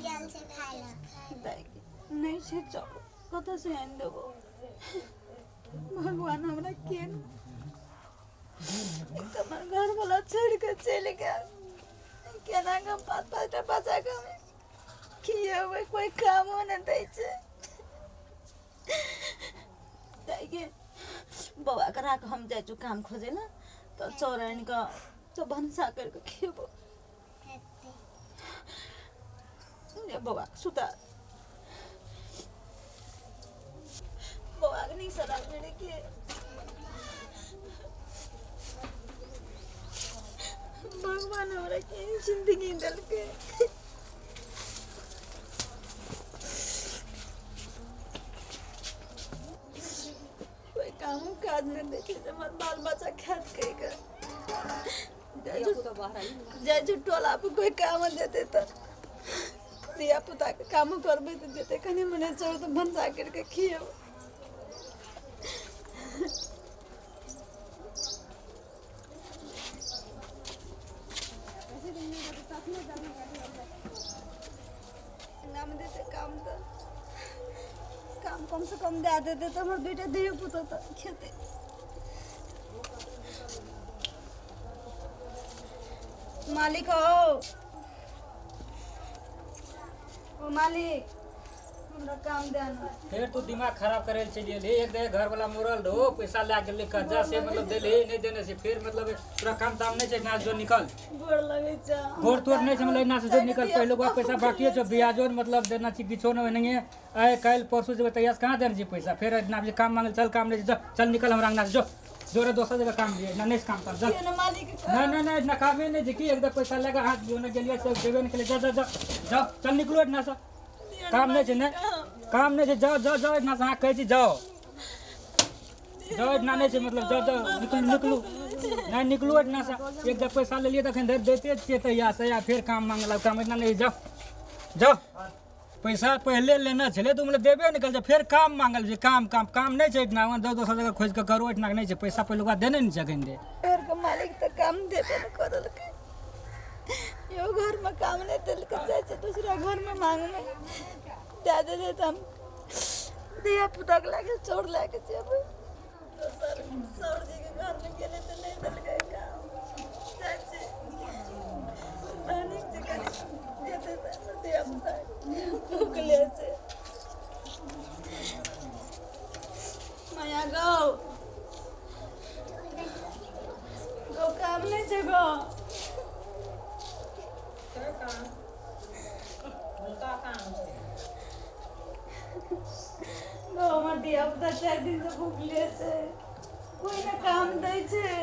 गेल छै खाय लए। दाइ नहि छै चाउर, कतऽसँ आनि देबो? भगवान हमरा के एक तऽ हमर घरवला छोड़ि कऽ चलि गेल, केना कऽ हम पाँच पाँचटा बच्चाके हम खिएबै? कोइ कामो नहि दै छै। दाइके बौआके राख, हम जाइ छी काम खोजै लए, तऽ चाउर आनि कऽ तऽ भनसा करि कऽ खेबो। हेतै। ले बौआ के सुता, बौआ के नीकसँ राखने रे के। भगवान हमरा केहन जिन्दगी देलकै? कोइ कामो काज नहि दै छै जे हमर बाल बच्चा खायत कहि कऽ। जाइ छी टोला पर, कोइ काम देतै तऽ धिया पुताके कामो करबै तऽ देतै कनि मनि चाउर, तऽ भनसा करि कऽ खिएबै। नाम देतै काम तऽ काम कमसँ कम दए देतै तऽ हमर बेटा धियो पुतो तऽ खेतै। मालिक हो, ओ मालिक, हमरा काम दे ना। फेर तू दिमाग खराब करे लए चलि गेलही। एक दे घर वाला मुरल रहो, पैसा लए गेलै कर्जा से, मतलब देलही नहि देने से। फेर मतलब तोरा काम ताम नहि छै? ना जो निकल। गोर लगै छै। गोर तोर नहि छै, मतलब एना से जो निकल। पहिलो बार पैसा बाकी छौ, ब्याजो मतलब देना छै, किछो नहि नहिए। आइ काल्हि परसू जेबै तहिया से कहाँ देने छी पैसा? फेर एतना जे काम मांगे चल, काम नहि छै, जो चल निकल हमरा अंगना से, जो जोरे दोसर जगह काम दिए ना, नहीं काम कर जा। दियौ ने मालिक। नहीं नहीं नहीं, इतना कामे नहीं छै कि एकदम पैसा लगा हाथ जो ने गेलिए सब देबे नहीं केलिए। जा जा जा जा, चल निकलो एतना से। दियौ ने काम नहीं छै। मालिक। नहीं काम नहीं छै, जाओ जाओ जाओ एतना से। अहाँ कहै छी जाओ जाओ, एतना नहीं छै, मतलब जाओ जाओ, निकलू निकलू, नहीं निकलू एतना से। एक जब पैसा लेलिए तखन धरि दैते छियै तहिया से, या फेर काम मांगलक काम एतना नहीं। जाओ जाओ। पैसा पहिले लेने छलै तऽ मतलब देबे नहि करै छै, फेर काम मांगल छै। काम काम काम नहि छै एहिठिना, दोसर दोसर जगह खोजि कऽ करू, एहिठिना नहि छै। पैसा पहिलुका देने नहि छै एखन धरि। घरके मालिक तऽ काम देबे नहि करलकै। यो घरमे काम नहि देलकै, जाइ छै दूसरा घरमे मांगमे। दए देतै तऽ हम धिया पुताके लए कऽ चाउर लए कऽ जेबै। दोसर सौरजीके घरमे गेलै तऽ नहि देलकै काम। जाइ छै धनिक छै, कनि देतै तऽ हमर धिया पुता भूखले छै। माया गौ गौ, काम नहि छै गौ? गौ, हमर धिया पुता 4 दिनसँ भूखले छै, कोइ ने काम दै छै।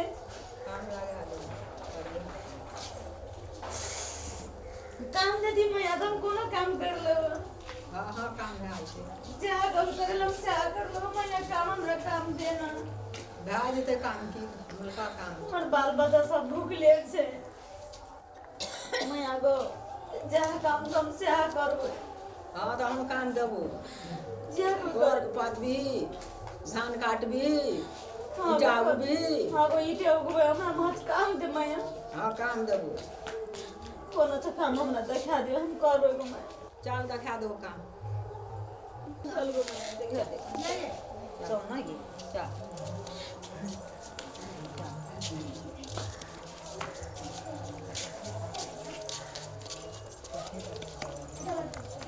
काम देती मैया तऽ हम कोनो काम कर लेबै। हँ हँ, काम भए जेतै। जहाँ काम करे हम सएह कर लेबै। मैया, काम हमरा काम देना। भए जेतै काम की हुनका काम। हमर बाल बच्चा सब भूखले छै मैया गो, जहाँ काम हम सएह करबै। हँ, तऽ हम काम देबो। जे कोइ गोर कर पतबी, धान काटबी, हँ ईटा गो। उगबी। हँ गो, ईटे उगबै। हमरा महज काम दे मैया। हँ, काम देबो। कोनो तऽ काम हमरा देखा दियौ, हम करबै गो मैया। चल, देखा देबो काम। चल गो मैया, देखा दे। चल ना गे, चल।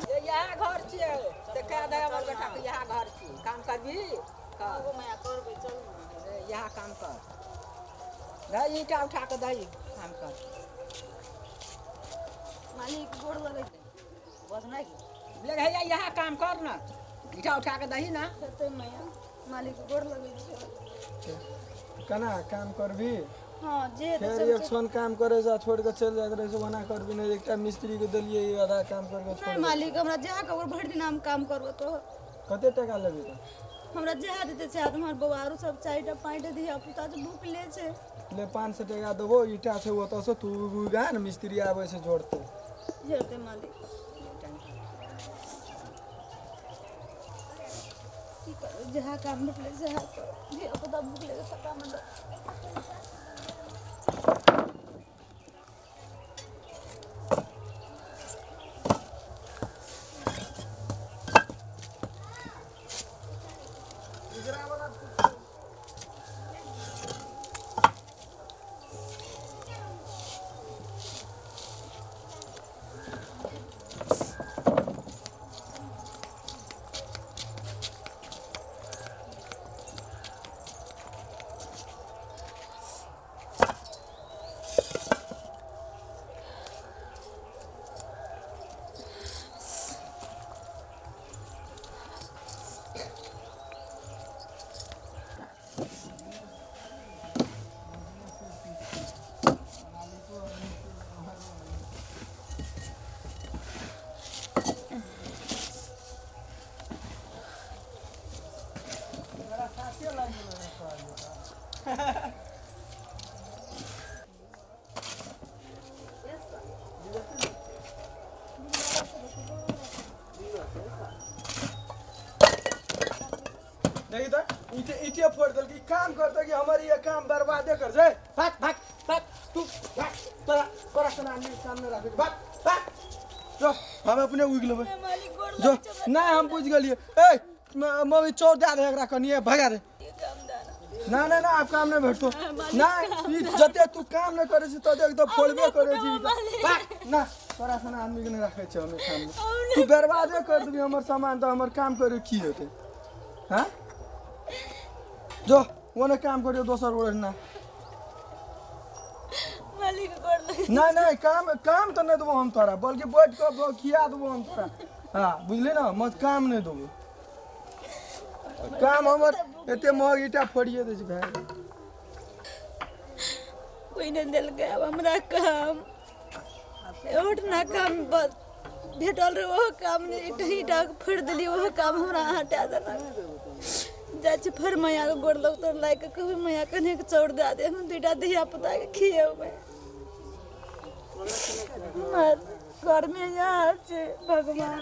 ये इएह घर छियै, देखा दे हमर बेटाके, इएह घर छियै। काम करबी कर। गो मैया, करबै, चल ने। इएह काम कर, दही ईटा उठा कऽ दही, काम कर। मालिक, गोर लगै। बस नहि ले भैया, इएह काम कर ने, ईटा उठा कऽ दही ने। हेतै मैया। मालिक, गोर लगै छै। केना काम करबी? हँ, जे हेतै फेर सब एक क्षण काम करे से छोड़ के चलि जाइत रहै छै, ओना करबी नहि। एकटा मिस्त्री के देलियै, आधा काम करके छोड़ नहि। देलकै। मालिक, हमरा जहाँ कहबै भरि दिन हम काम करबो तो। कते टाका लेबी तऽ? हमरा जहाँ देतै से। हमर बौआ आरो सब 4टा 5टा धिया पुता छै, भूखले छै। ले, 500 टाका देबो, ईटा छै ओतऽसँ, तू उगा ने, मिस्त्री आबै छै जोड़तै। हेतै मालिक। की करबै, जहाँ काम भेटलै सएह करबै। धिया पुता भूखले छै, सबटा मतलब। ईटे ईटे फोड़ देलकै। ई काम करतै कि हमर ये काम बर्बादे कर छै। भाग भाग भाग तू भाग, तोरा तोरा सन आदमी के सामने राखै छी। भाग भाग जो, हम अपने उगि लेबै। मालिक गोर जो नहीं, हम बुझि गेलियै। ए मम्मी, चोर दए दे एकरा, कनिए भगा दे। ना ना ना, आब काम नहीं भेटतो ना। ई जते तू काम नहीं करै छी तते तो फोड़बे करै छी। भाग ना, तोरा सन आदमी के नहीं राखै छै हम सामने। तू बर्बादे कर देबी हमर सामान, तऽ हमर काम करे की हेतै? हाँ, जो ओने काम करियो दोसर ओरे ना। मालिक गोर लग। नहीं नहीं, काम काम तऽ नहीं देबो हम तोरा, बल्कि बैठ कऽ खिया देबो हम तोरा। हाँ, बुझली ना? मत काम नहीं देबो। काम हमर एते महग ईटा फोड़िए दै छै भाय। कोई नहि देलकै आब हमरा काम। एहोठना काम भेटल रहै, ओहो काम नहि। ईटा ईटा फोड़ि देलियै, ओहो काम हमरा हटा देलक। जाइ छी फेर मैयाके गोर लग तोर लागि कऽ कहबै, मैया, कनिक चाउर दए दे, हम दुइटा धिया पुताके खियेबै। हमर घरमे इएह छै भगवान।